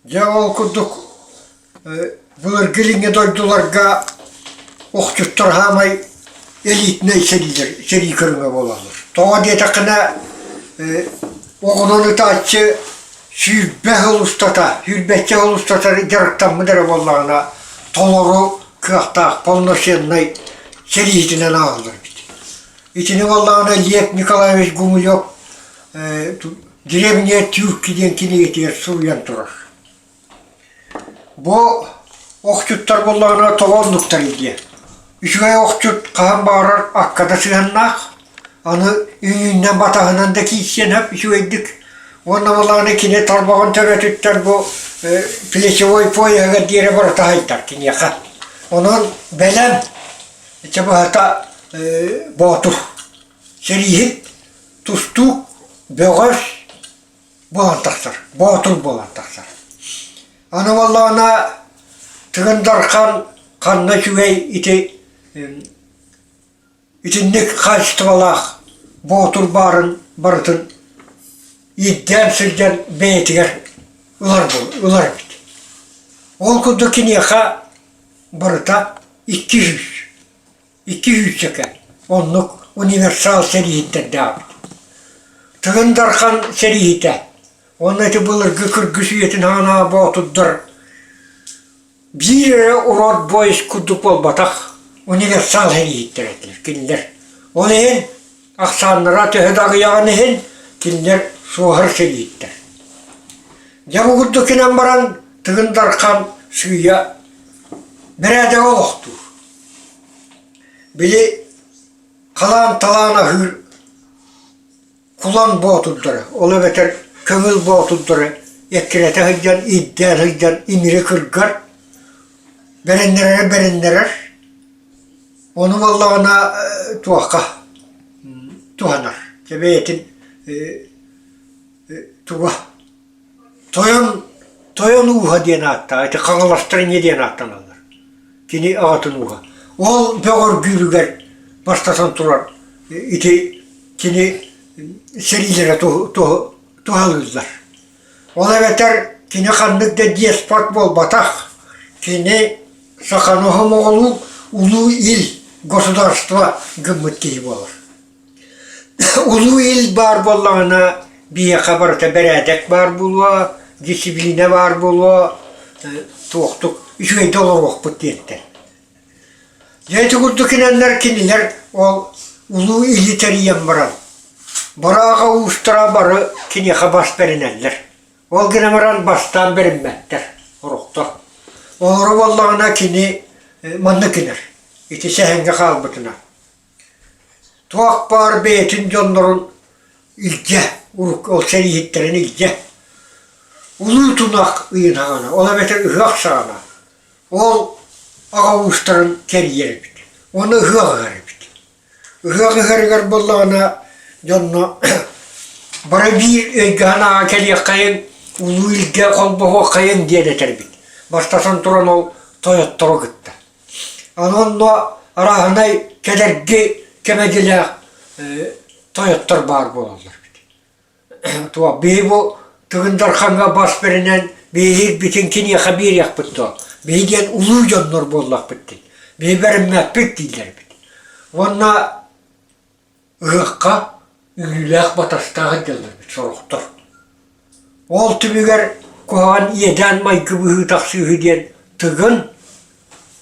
Дьэ ол курдук былыргы илиҥҥи дойдуларга охчуттар саамай элитнэй сэриилэр сэрии көрүҥэ буолаллар. Тоҕо диэтэххинэ оҕунан ытааччы 20 сыл устата, сүүрбэччэ сыл устата дьарыктаммыт эрэ буоллаҕына толору кыахтаах полноценнай сэрииһитинэн ааҕыллар эбит. Итини буоллаҕына Лев Николаевич Гумилев «Древние тюрки» диэн кинигэтигэр суруйан турар. Бу охчуттар буоллаҕына тоҕо оннуктарый диэ. Үчүгэй охчут хаһан баҕарар акка да сыһыаннаах, аны үүнүнэн батаһынан да киирсиэн сөп үчүгэйдик. Уонна буоллаҕына кини тарбаҕын төбөтүттэн бу плечевой пояһыгар диэри барыта хайдар киниэхэ. Онон бэлэм ити быһата боотур, сэрииһит, тустуук, бөҕөс буолан тахсар, боотур буолан тахсар. Аны буоллаҕына Тыгын Дархан ханна үчүгэй ити итинник хаачыстыбалаах боотур баарын барытын ирдээн сылдьан бэйэтигэр ылар ылар эбит. Ол курдук киниэхэ барыта 200 200-чэкэ оннук универсал сэрииһиттэрдээхпит. Тыгын Дархан сэрииһитэ уонна ити былыргы кыргыс үйэтин хаанаа боотурдар биир эрэ урод бойс курдук буолбатах универсал сэрииһиттэр этилэр кинилэр. Ол иһин ахсааннара төһө да аҕыйаҕын иһин кинилэр суоһар сэрииһиттэр. Дьэ бу курдук гынан баран Тыгын Дархан сыыйа бэрээдэги олохтуур. Били халаан-талаан аһыыр кулан боотурдара, ол эбэтэр көҥүл боотурдара эккирэтэ сылдьан, ирдээн сылдьан имири кыргар, бэриннэрэрэ бэриннэрэр, ону буоллаҕына туохха туһанар, дьэ бэйэтин туга Тойон Тойон ууһа диэн ааттаах, ити Хаҥаластар инньэ диэн ааттаналлар. Кини аҕатын ууһа. Ол бөҕөргүүрүгэр бастатан турар ити кини сэриилэрэ туһалыыллар. Ол эбэтэр кини ханнык да деспот буолбатах, кини саханы сомоҕолуур улуу ил государство гыммыт киһи буолар. Улуу ил баар буоллаҕына биһиэхэ барыта бэрээдэк баар буолуо, дьиссипилиинэ баар буолуо, туохтук үчүгэйдик олоруохпут диэттэр. Дьэ ити курдук инэннэр кинилэр ол улуу или тэрийэн баран, бары аҕа уустара бары киниэхэ бас бэринэллэр. Ол гынан баран бастаан бэриммэттэр орохтор. Олоро буоллаҕына кини маннык гынар. Ити сэһэҥҥэ хаалбытынан. Туох баар бэйэтин дьоннорун илдьэ, урукку ол сэрииһиттэрин илдьэ, улуу тунах ыйын саҕана, ол эбэтэр ыһыах саҕана, ол аҕа уустарын кэрийэр эбит уонна ыһыах ыһар эбит. Ыһыах ыһарыгар буоллаҕына дьонно бары биир өйгө-санааҕа кэлиэххэйиҥ, улуу илгэ холбоһуоххайыҥ диэн этэр эбит. Бастатан туран ол тойоттору кытта. Аны онно арааһынай кэдэрги кэмэдьилээх тойоттор баар буолаллар эбит. Туох биһи бу Тыгын Дархаҥҥа бас бэринэн биһиги бүтүн киниэхэ биэриэхпит дуо? Биһи диэн улуу дьоннор буоллахпыт дии. Биһи бэриммэппит дииллэр эбит. Уонна Ыһыахха үҥүүлээх батастаах илдьэллэр эбит сорохтор. Ол түмүгэр куһаҕан иэдээн майгы быһыы тахсыыһы диэн Тыгын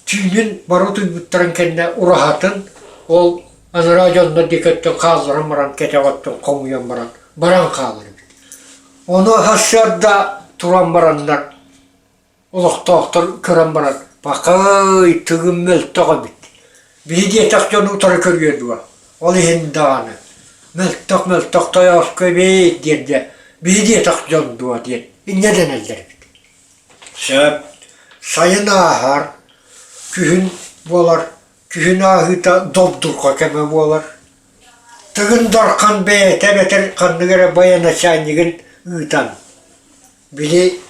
түүнүн бары утуйбуттарын кэннэ ураһатын ол анараа дьоннор диэки өттүн хаалларан баран кэтэх өттүн хомуйан баран баран хаалар эбит. Ону сарсыарда туран бараннар Олохтоохтор көрөн баран «Пахай, тыгын мөлтөх эбит, биһи диэтэх дьону утары көрүө дуо, ол иһин даҕаны мөлтөх-мөлтөх тойооску эбит» диэн дьэ биһи диэтэх дьон дуо диэн инньэ дэнэллэр эбит. Сөп, сайын ааһар, күһүн буолар, күһүн ааһыыта добдурҕа кэмэ буолар. Тыгын Дархан бэйэтэ эбэтэр ханнык эрэ военачальнигын ыытан, били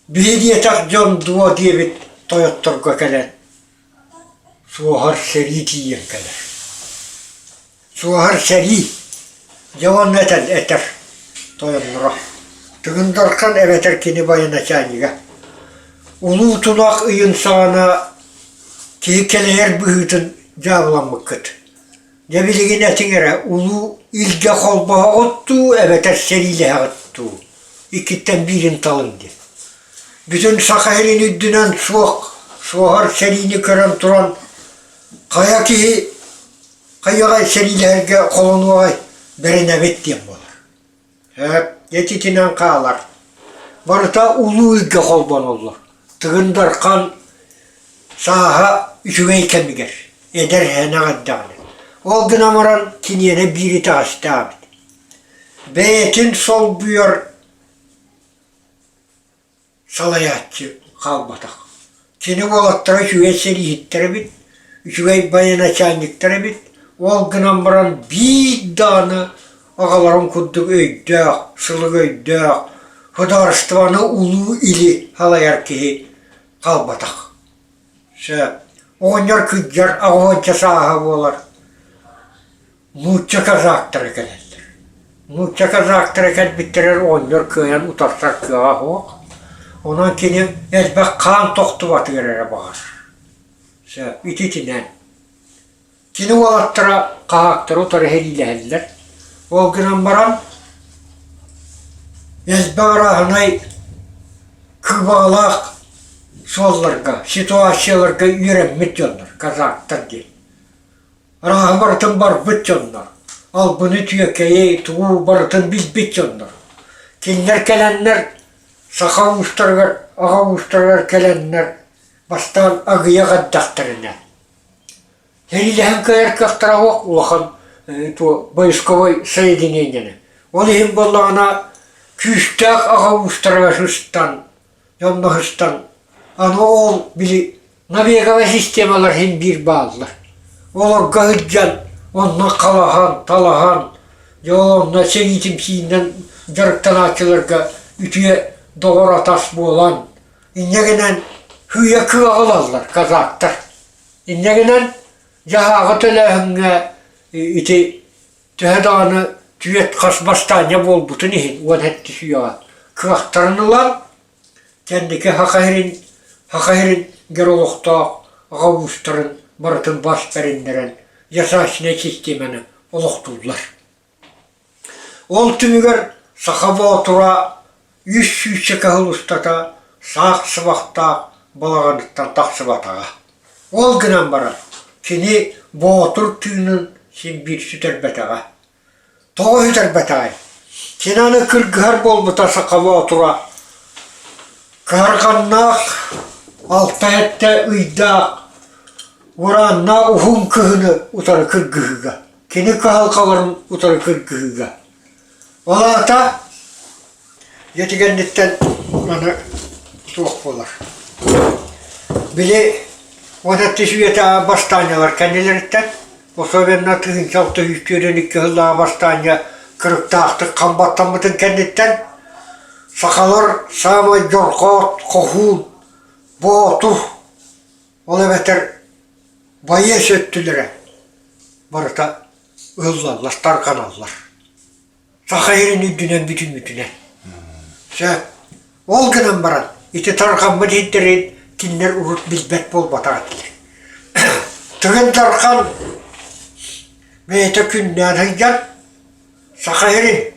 Биһи диэтэх дьон дуо диэбит тойотторго кэлэн суоһар сэрии тиийэн кэлэр. Суоһар сэрии дьэ уонна этэн этэр тойонноро Тыгын Дархан эбэтэр кини военачальнига. Улуу Тунах ыйын саҕана киһи кэлэйэр быһыытын дьаабыламмыккыт. Дьэ билигин этиҥ эрэ, улуу илгэ холбоһоҕут дуу эбэтэр сэриилэһэҕит дуу? Иккиттэн биирин талыҥ диэн. Бүтүн Саха сирин үрдүнэн суох суоһар сэриини көрөн туран хайа киһи хайаҕай сэриилэһэргэ холонуоҕай бэринэбит диэн буолар. Сөп, ититинэн хаалар. Барыта улуу ыйга холбоноллор. Тыгын Дархан сааһа үчүгэй кэмигэр, эдэр сэнэх эрдэҕинэ. Ол гынан баран киниэнэ биир итэҕэстээх эбит. Бэйэтин солбуйар салайааччы хаалбатах. Кини уолаттара үчүгэй сэрииһиттэр эбит, үчүгэй военачальниктар эбит, ол гынан баран биир даҕаны аҕаларын курдук өйдөөх, сылык өйдөөх, судаарыстыбаны улуу или салайар киһи хаалбатах. Сөп. Оҕонньор кырдьар аҕыһыанча сааһа буолар. Нуучча казактара кэлэллэр. Нуучча казактара кэлбиттэригэр оҕонньор кыайан утарсар кыаҕа суох. Онон кини элбэх хаан тохтубатыгар эрэ баҕар. Сөп, ититинэн. Кини уолаттара хаһаактары утары сэриилэһэллэр. Ол гынан баран элбэх арааһынай кыбаҕалаах суолларга, ситуацияларга үөрэммит дьоннор, казактар диэн. Арааһы барытын барбыт дьоннор, албыны түөкэйи, тугу барытын билбит дьоннор. Кинилэр кэлэннэр саха уустарыгар, аҕа уустарыгар кэлэннэр бастаан агыйах эрдэхтэринэ сэриилэһэн кыайар кыахтара суох улахан войсковой соединениены. Ол иһин буоллаҕына күүстээх аҕа уустарыгар сыстан, дьонно сыстан, аны ол били Набеговай системалар син биир бааллар. Олорго сылдьан, онно халаһан, талаһан, дьэ ол онно сэриитимсиинэн дьарыктанааччыларга үтүө доҕор-атас буолан, инньэ гынан сыыйа кыаҕы ылаллар казактар. Инньэ гынан дьаһааҕы төлөөһүҥҥэ ити төһө даҕаны түөрт хас бастаанньа буолбутун иһин 17 үйэҕэ кыахтарын ылан Кэнники Саха сирин Саха сиригэр олохтоох аҕа уустарын барытын бас бэриннэрэн ясачнай систиэмэни олохтууллар. Ол түмүгэр саха боотура үс сүүсчэкэ сыл устата саах сыбахтаах балаҕаныттан тахсыбатаҕа. Ол гынан баран кини боотур тыынын син биир сүтэрбэтэҕэ. Тоҕо сүтэрбэтэҕэй? Кини аны кыргыһар буолбута саха боотура кыһарҕаннаах алта-сэттэ ыйдаах урааннаах уһун кыһыны утары кыргыһыыга, кини кыһалҕаларын утары кыргыһыыга. Ол аата Дьэ ити кэнниттэн аны туох буолар. Били 17 үйэтээҕи бастаанньалар кэннилэриттэн, особенно 1642 сыллааҕы бастаанньа кырыктаахтык хам баттаммытын кэнниттэн, сахалар саамай дьорҕоот, хоһуун, боотур, ол эбэтэр байыас өттүлэрэ барыта ыһыллаллар, тарҕаналлар. Саха сирин үрдүнэн бүтүннүүтүнэн. Сөп. Ол гынан баран ити тарҕаммыт иһиттэрин кинилэр урут билбэт буолбатах этилэр. Тыгын Дархан бэйэтэ күннээн сылдьан Саха сирин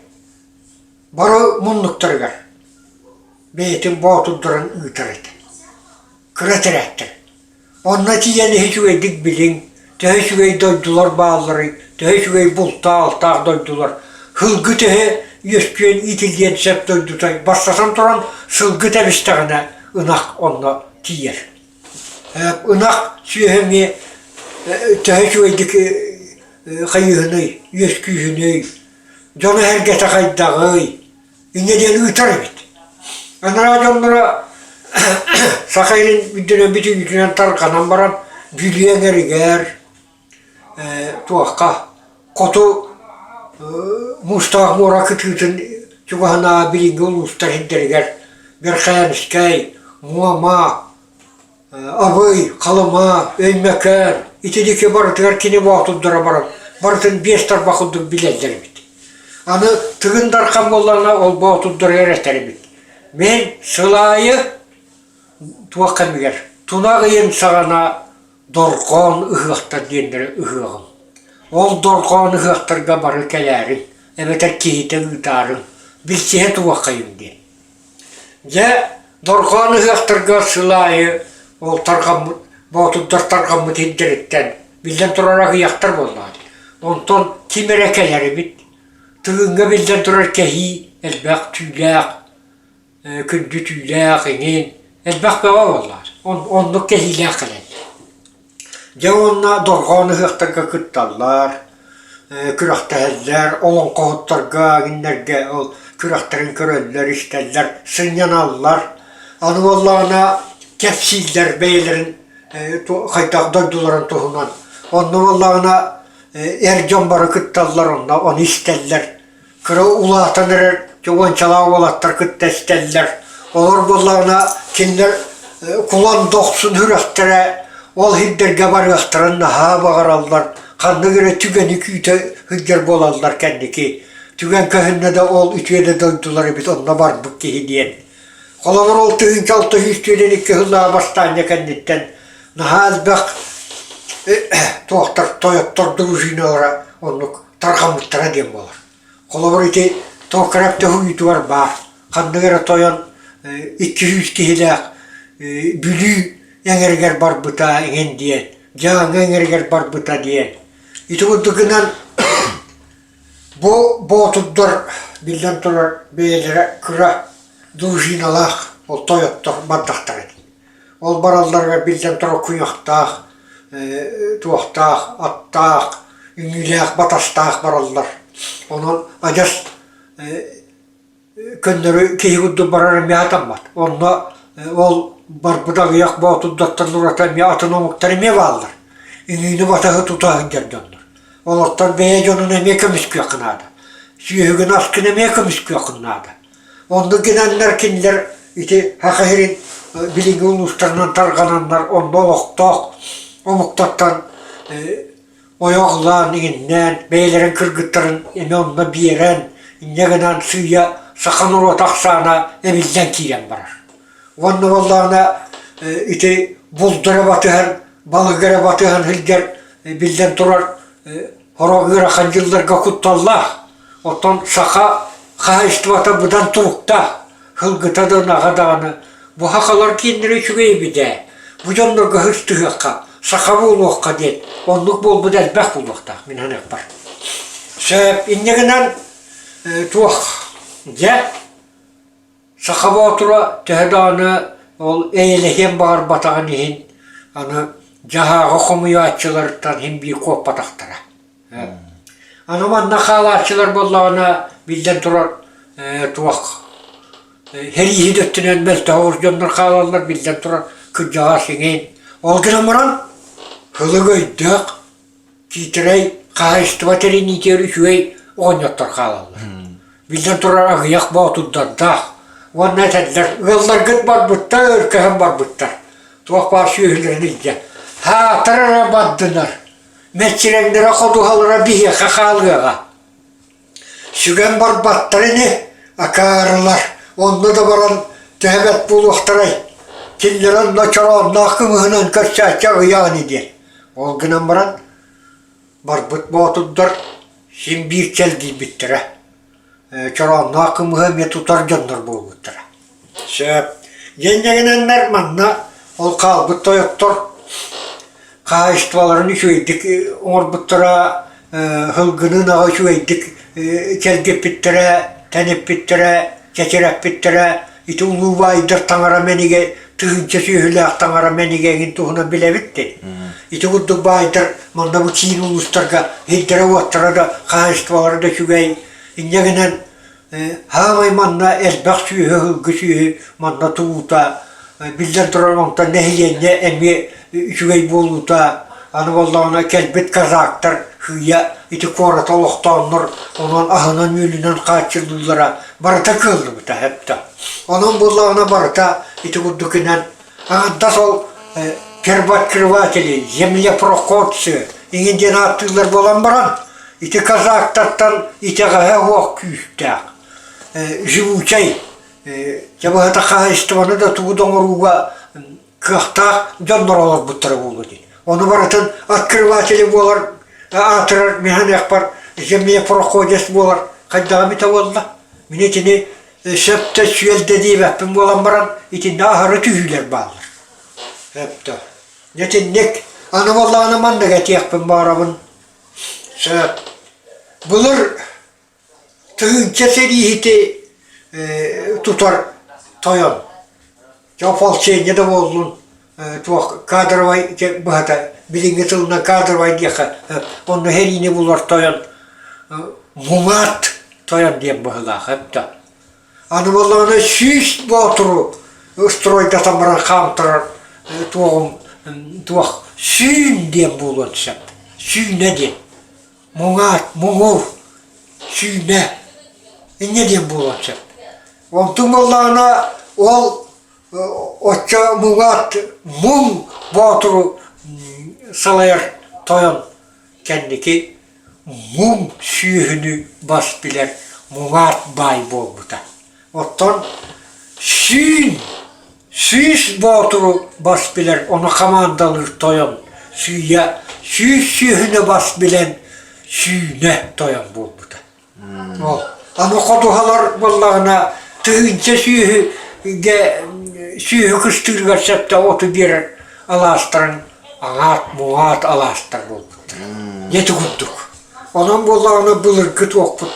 бары муннуктарыгар бэйэтин боотурдарын ыытар этэ. Кыра тэрээттэр. Онно тиийэн иһи үчүгэйдик билиҥ, төһө үчүгэй дойдулар баалларый, төһө үчүгэй бултаах-алтаах дойдулар, сылгы төһө үөскүөн иитиллиэн сөп дойдутай, бастатан туран сылгы тэбистэҕинэ ынах онно тиийэр. Ынах сүөһү эмиэ төһө үчүгэйдик хайыыһыный, үөскүүһүнүй, дьоно-сэргэтэ хайдаҕый, Инньэ диэн ыытар эбит. Анараа дьонноро Саха сирин үрдүнэн бүтүннүүтүнэн тарҕанан баран Бүлүү эҥэригэр туохха хоту Муустаах муора кытыытын чугаһынааҕы билиҥҥи улуустар сирдэригэр Верхоянскай, Муома, Абый, Халыма, Өймөкөөн ити диэки барытыгар кини боотурдара баран барытын биэс тарбах курдук билэллэр эбит. Аны Тыгын Дархан буоллаҕына ол боотурдарыгар этэр эбит. Мин сыл аайы туох кэмигэр тунах ыйын саҕана дорҕоон ыһыахтар диэннэри ыһыаҕым. Ол дорҕоон ыһыахтарга бары кэлээриҥ, эбэтэр киһитэ ыытаарыҥ, билсиһэ туоххайыҥ диэн. Дьэ, дорҕоон ыһыахтарга сыл аайы ол тарҕаммыт, боотурдар тарҕаммыт сирдэриттэн, биллэн турар аҕыйахтар буоллаҕа. Онтон ким эрэ кэлэр эбит. Тыгыҥҥа биллэн турар кэһии элбэх түүлээх, күндү түүлээх эҥин элбэх бөҕө буоллаҕа. Оннук кэһиилээх кэлэллэр. Дьэ уонна дорҕоон ыһыахтарга кытталлар, күрэхтэһэллэр, олоҥхоһуттарга кинилэргэ ол күрэхтэрин көрөллөр, истэллэр, сынньаналлар. Аны буоллаҕына кэпсииллэр бэйэлэрин хайдах дойдуларын туһунан. Онно буоллаҕына эр дьон бары кытталлар онно ону истэллэр. Кыра улаатан эрэр уончалаах уолаттар кытта истэллэр. Олор буоллаҕына кинилэр кулан дохсун үрэхтэрэ ол сирдэргэ барыахтарын наһаа баҕараллар. Ханнык эрэ түгэни күүтэ сылдьар буолаллар кэнники. Түгэн көһүннэ да ол үтүө да дойдулар эбит онно барбыт киһи диэн. Холобур ол 1642 сыллааҕы бастаанньа кэнниттэн наһаа элбэх туохтар тойоттор дружиналара оннук тарҕаммыттара диэн буолар. Холобур ити Токрап төһүүтүгэр баар ханнык эрэ тойон 200 киһилээх Бүлүү эҥэригэр барбыта эҥин диэн, Дьааҥы эҥэригэр барбыта диэн. Ити курдук гынан бу боотурдар биллэн турар бэйэлэрэ кыра дружиналаах ол тойоттор бардахтара дии. Ол баралларыгар биллэн турар куйахтаах, туохтаах, аттаах, үҥүүлээх, батастаах бараллар. Онон адьас көннөрү киһи курдук барар эмиэ сатаммат. Онно ол барбыт аҕыйах боотурдартан ураты эмиэ атын омуктар эмиэ бааллар. Үҥүүнү батаһы тута сылдьар дьоннор. Олортон бэйэ дьонун эмиэ көмүскүөххэ наада. Сүөһүгүн аскын эмиэ көмүскүөххүн наада. Оннук гынаннар кинилэр ити Саха сирин билиҥҥи улуустарынан тарҕананнар онно олохтоох омуктартан ойоҕолоон иҥиннээн бэйэлэрин кыргыттарын эмиэ онно биэрэн инньэ гынан сыыйа саха норуота ахсаана эбиллэн киирэн барар. Уонна буоллаҕына ити булду эрэ батыһан, балыгы эрэ батыһан сылдьар биллэн турар Сорох ыарахан дьылларга кутталлаах, оттон саха хаһаайыстыбата быдан туруктаах, сылгыта да ынаҕа даҕаны бу сахалар кииннэрэ үчүгэй эбит ээ, бу дьоннорго сыстыһыахха, саха буолуохха диэн оннук буолбут элбэх буолуохтаах мин саныахпар. Сөп, инньэ гынан туох дьэ Саха Боотура төһө даҕаны ол эйэлэһиэн баҕарбатаҕын иһин аны дьаһааҕы хомуйааччыларыттан иһин биир куоппатахтара. Аны манна хаалааччылар буоллаҕына биллэн турар туох сэрииһит өттүнэн мөлтөх дьоннор хаалаллар биллэн турар кырдьаҕас иҥин. Ол гынан баран һылык өйдөөх Киитэрэй хаһаайыстыба тэриниитигэр үчүгэй оҕонньоттор хаалаллар. Биллэн турар аҕыйах боотурдардаах уонна этэллэр ыалларгыт барбыттар, өркөһөн барбыттар. Туох баар сүөһүлэрин илдьэ. Хаатар эрэ бардынар. Мэччирэҥнэрэ ходуһалара биһиэхэ хаалыаҕа. Сүгэн барбаттар ини, акаарылар, онно да баран төһө бэрт буолуохтарай, кинилэр онно чороонноох кымыһынан көрсөөччү аҕыйах ини диэн. Ол гынан баран барбыт боотурдар син биир чэлгийбиттэрэ, чороонноох кымыһы эмиэ тутар дьоннор буолбуттара. Сөп. Дьэнньэгинэннэр манна ол хаалбыт тойоттор хаһаайыстыбаларын үчүгэйдик оҥорбуттара, сылгыны ынаҕы үчүгэйдик чэлгиппиттэрэ, тэниппиттэрэ, чэчирэппиттэрэ. Ити улуу баайдар таҥара мэнигэ, тыһыынча сүөһүлээх таҥара мэнигэ эҥин туһунан билэбит дии. Ити курдук баайдар манна бу киин улуустарга сирдэрэ-уоттара да, хаһаайыстыбалара да үчүгэй. Инньэ гынан Хаамай манна элбэх сүөһү, сылгы сүөһү манна туута, биллэн турар онтон нэһилиэнньэ эмиэ үчүгэй буолуута, аны буоллаҕына кэлбит казактар сыыйа ити куораты олохтооннор онон аһынан-үөлүнэн хааччыллыылара барыта кыаллыбыта сөптөөх. Онон буоллаҕына барыта ити курдукунан аҥардас ол первооткрыватели, землепроходцы иҥин диэн ааттыыллар буолан баран Ити казактартан итэҕэһэ суох күүстээх, живучай, дьэ быһата хаһаайыстыбаны да тугу да оҥорууга кыахтаах дьоннор олорбуттара буолуо дии. Ону барытын открыватели буолар, аатырар механиахпар землепроходец буолар хайдаҕа эбитэ буолла. Мин итини сөп да сүөл да диэбэппин буолан баран итиннэ аһары түһүүлэр бааллар. Сөп да. Итинник аны буоллаҕына маннык этиэхпин баҕарабын. Сөп. Былыр тыһыынча сэрииһити тутар тойон дьэ ополчение да буоллун туох кадровай быһата билиҥҥи тылынан кадровай диэххэ онно сэриини булар тойон муҥаат тойон диэн быһыылаах эбит аны буоллаҕына сүүс боотуру стройдатан баран хаамтарар туоҕум туох сүүн диэн буолуон сөп сүүнэ диэн муҥаат, муҥур, сүүнэ инньэ диэн буолуон сөп. Онтуҥ буоллаҕына ол оччо муҥаат муҥ боотуру салайар тойон кэнники муҥ сүөһүнү бас билэр муҥаат баай буолбута. Оттон сүүн Сүүс боотуру бас билэр, ону хамаандалыыр тойон сыыйа сүүс сүөһүнү бас билэн сүүнэ тойон буолбута. Ол аны ходуһалар буоллаҕына тыһыынча сүөһүгэ сүөһү кыстыырыгар сөптөөх оту биэрэр алаастарын аҥаат-муҥаат алаастар буолбуттар. Ити курдук. Онон буоллаҕына былыргы туохпут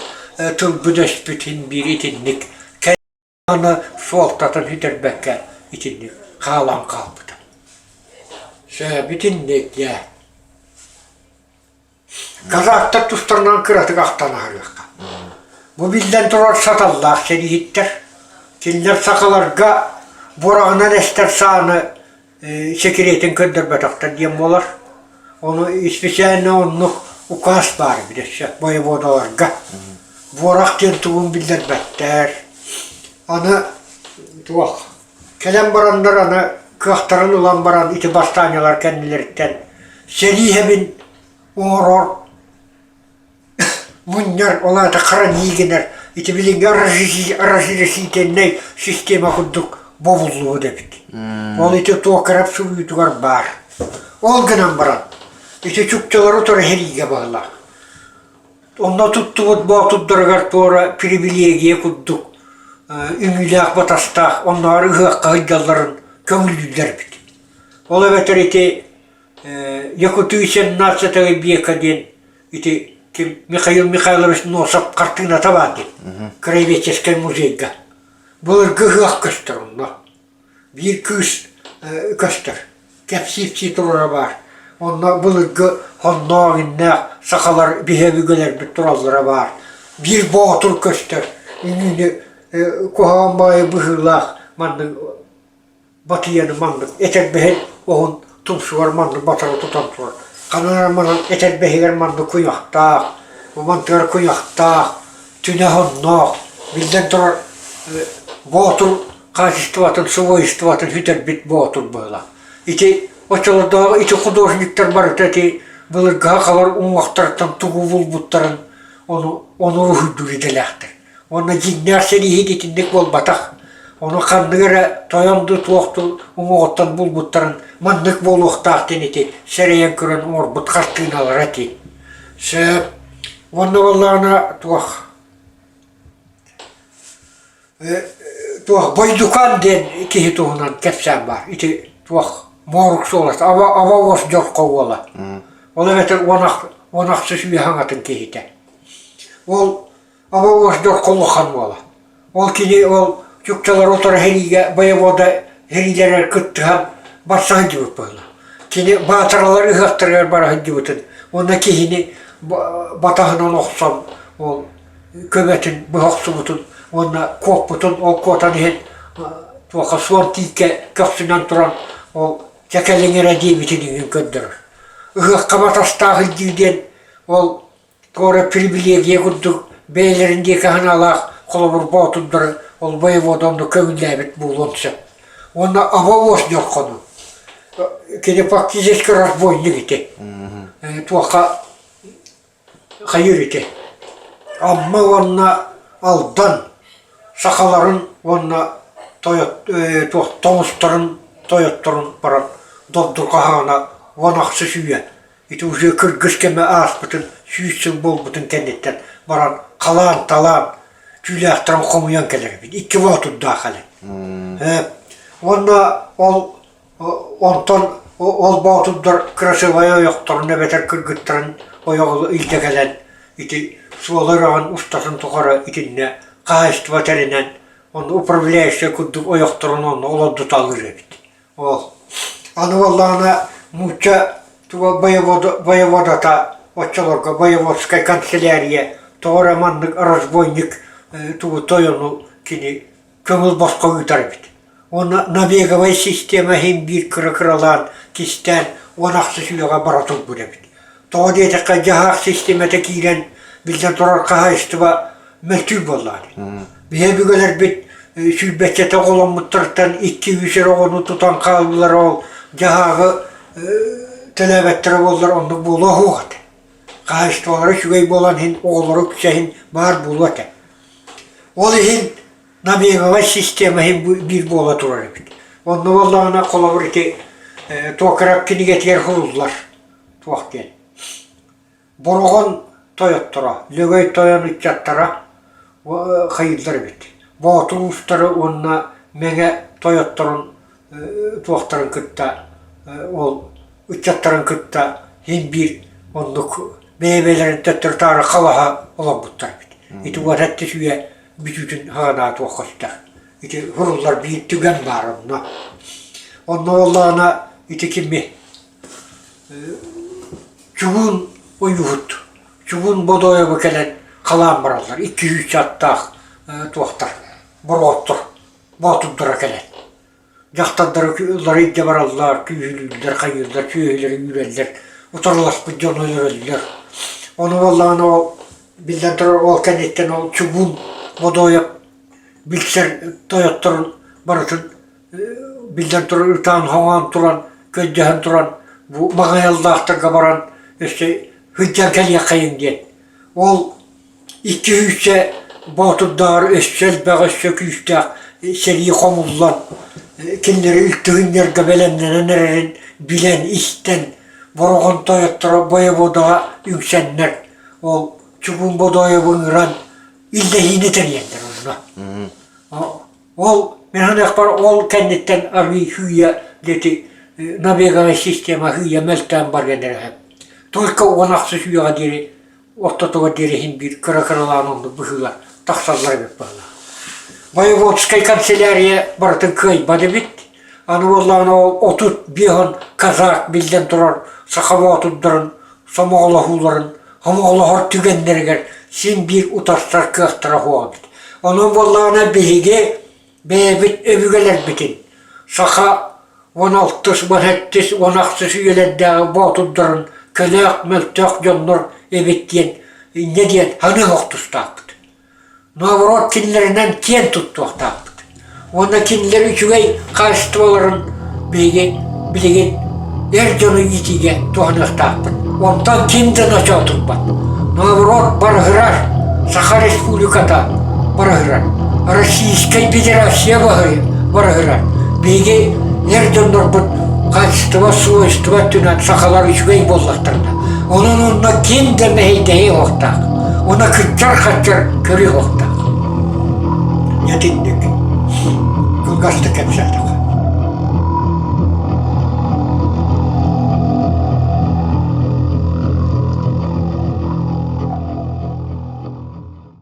тылбыт-өспүт иһин биир итинник Аны суолтатын сүтэрбэккэ итинник хаалан хаалбыта. Сөп итинник дьэ. Казактар тустарынан кыратык ахтан аһарыахха. Бу биллэн турар саталлаах сэрииһиттэр. Кинилэр сахаларга бураҕынан эстэр сааны секретин көрдөрбөтөхтөр диэн буолар. Ону специально оннук указ баар эбит өссө воеводаларга. Буорах диэн тугун биллэрбэттэр. Аны туох кэлэн бараннар аны кыахтарын ылан баран ити бастаанньалар кэннилэриттэн сэрии сэбин оҥорор мунньар, ол аата хрании гынар ити билиҥҥи разрешительнай система курдук бобуллубут эбит. Ол ити Туокарап суруйуутугар баар. Ол гынан баран ити чукчалары утары сэриигэ баһылаах. Онно туттубут боотурдарыгар туора привилегия курдук үҥүүлээх батастаах оннооҕор ыһыахха сылдьалларын көҥүллүүллэр эбит. Ол эбэтэр ити Якутыы 17 века диэн ити ким Михаил Михайлович Носов хартыыната баар диэн краеведческай музейга. Былыргы ыһыах көстөр онно. Биир кыыс көстөр. Кэпсиипсии турара баар. Онно былыргы хонноох иннээх сахалар биһэбүгэлэрбит тураллара баар. Биир боотур көстөр. Үҥүүнү куһаҕан баайы быһыылаах маннык Батыйаны маннык этэрбэһин оһун тумсугар маннык батары тутан турар. Ханан манан этэрбэһигэр маннык куйахтаах, мантыгар куйахтаах, түнэ сонноох, биллэн турар боотур хаачыстыбатын, свойствотын сүтэрбит боотур быһыылаах. Ити оччолордооҕу ити художниктар барыта ити былыргы сахалар уҥуохтарыттан тугу булбуттарын ону ону уруһуйдуур идэлээхтэр. Уонна дьиҥнээх сэрииһит итинник буолбатах. Ону ханнык эрэ тойон дуу туох дуу уҥуоҕуттан булбуттарын маннык буолуохтаах диэн ити сэрэйэн көрөн оҥорбут хартыыналара ити. Сөп. Уонна буоллаҕына туох туох Бойдукан диэн киһи туһунан кэпсээн баар. Ити туох Моорук суолата, аба аба уос дьорхо уола. Ол эбэтэр уон ахсыс үйэ хаҥатын киһитэ. Ол Аба уос дьорхо улахан уола. Ол кини ол чукчалары утары сэриигэ воевода сэриилэригэр кыттыһан барса сылдьыбыт быһыылаах. Кини баатаралар ыһыахтарыгар бара сылдьыбытын уонна киһини батаһынан охсон ол көбөтүн быһа охсубутун уонна куоппутун ол куотан иһэн туохха суон тииккэ көхсүнэн туран ол чэкэлиҥ эрэ диэбитин иҥин көрдөрөр. Ыһыахха батастаах илдьии диэн ол Туора привилегия курдук бэйэлэрин диэки санаалаах холобур боотурдары ол воевода онно көҥүллээбит буолуон сөп. Уонна аба уос дьорхону. Кини фактически разбойник ити. Туохха хайыр ити. Амма уонна Алдан сахаларын уонна тойот туох тоҥустарын тойотторун баран добдурҕаһаҕына 16 үйэ ити уже кыргыс кэмэ ааспытын 100 сыл буолбутун кэнниттэн баран халаан-талаан түүлээхтэрин хомуйан кэлэр эбит икки боотурдаах кэлэн. Уонна ол Онтон ол боотурдар кырасыабай ойохторун эбэтэр кыргыттарын ойоҕу илдьэ кэлэн ити суола үрэҕин устатын тухары итиннэ хаһаайыстыба тэринэн онно управляющай курдук ойохторун онно олордуталыыр эбит. Ол аны буоллаҕына нуучча туга воеводата оччолорго воеводскай канцелярия тоҕо эрэ маннык разбойник тугу тойону кини көҥүл босхо ыытар эбит. Уонна набеговай система иһин биир кыра-кыралаан кистээн 16 үйэҕэ бара турбут эбит. Тоҕо диэтэххэ дьаһаах систиэмэтэ киирэн, биллэн турар хаһаайыстыба мөлтүүр буоллаҕа дии. Биһи өбүгэлэрбит сүүрбэччэтэ оҕоломмуттартан икки-үс эрэ оҕону тутан хааллылар ол дьаһааҕы төлөөбөттөрө буоллар оннук буолуо суох этэ. Хаһаайыстыбалара үчүгэй буолан иһин оҕолоро үксэһин баар буолуо этэ. Ол иһин набеговай система иһин биир буола турар эбит. Онно буоллаҕына холобур ити Туокарап кинигэтигэр суруллар туох диэн. Бороҕон тойотторо, Лөгөй тойон ыччаттара хайыыллар эбит. Боотур уустары уонна Мэҥэ тойотторун туохтарын кытта ол ыччаттарын кытта син биир оннук бэйэ-бэйэлэрин төттөрү-таары халаһа олорбуттар эбит. Ити уон сэттис үйэ бүтүүтүн хаҕанаа туохха сүтэр. Ити суруллар биир түгэн баар онно. Онно буоллаҕына ити кими чугуун ойууһут, чугуун Бодоевы кэлэн халаан бараллар. 200 аттаах туохтар, бороҕоттор, боотурдара кэлэн. Дьахталлары илдьэ бараллар, күүһүлүүллэр, хайыыллар, сүөһүлэри үүрэллэр, утарыласпыт дьону өлөрөллөр. Ону буоллаҕына ол биллэн турар ол кэнниттэн ол чугуун Бодоев билсэр тойотторун барытын биллэн турар ытаан-хоҥоон туран, көрдөһөн туран бу маҕайаллаахтарга баран өссө сылдьан кэлиэххэйиҥ диэн. Ол Икки сүүсчэ боотурдааҕар өссө элбэх, өссө күүстээх сэрии хомуллан, кинилэри үлтүһүннэргэ бэлэмнэнэн эрэрин билэн, истэн, Бороҕон тойотторо бойобуодаҕа үҥсэннэр, ол Чугун Бодоевы ыҥыран иллэһиини тэрийэллэр онно. Ол мин саныахпар ол кэнниттэн арыый сыыйа диэти набеговая система сыыйа мөлтөөн барыан эрэ сөп. Только 16 үйэҕэ диэри ортотугар диэри иһин биир кыра-кыралаан оннук быһыылар тахсаллар эбит быһыылаах. Воеводскай канцелярия барытын кыайбат эбит. Аны буоллаҕына ол 35 казак биллэн турар саха боотурдарын сомоҕолоһууларын сомоҕолоһор түгэннэригэр син биир утарсар кыахтара суох эбит. Онон буоллаҕына биһиги бэйэбит өбүгэлэрбитин саха 16-ыс, 17-ис, 16-ыс үйэлэрдээҕи боотурдарын көлөөх, мөлтөх дьоннор эбит диэн инньэ диэн саныы охтустаахпыт. Наоборот кинилэринэн киэн туттуохтаахпыт. Уонна кинилэр үчүгэй хаачыстыбаларын биһиги билигин эр дьону иитиигэ туһаныахтаахпыт. Онтон ким да ночоотурбат. Наоборот барыһырар Саха Республиката барыһырар. Российскай Федерация барыһырар. Биһиги эр дьоннорбут хаачыстыба, свойство өттүнэн сахалар үчүгэй буоллахтарына. Онон онно ким да мэһэйдэһиэ суохтаах. Уонна кыччар-хаччар көрүө суохтаах. Итинник кылгастык кэпсээтэх.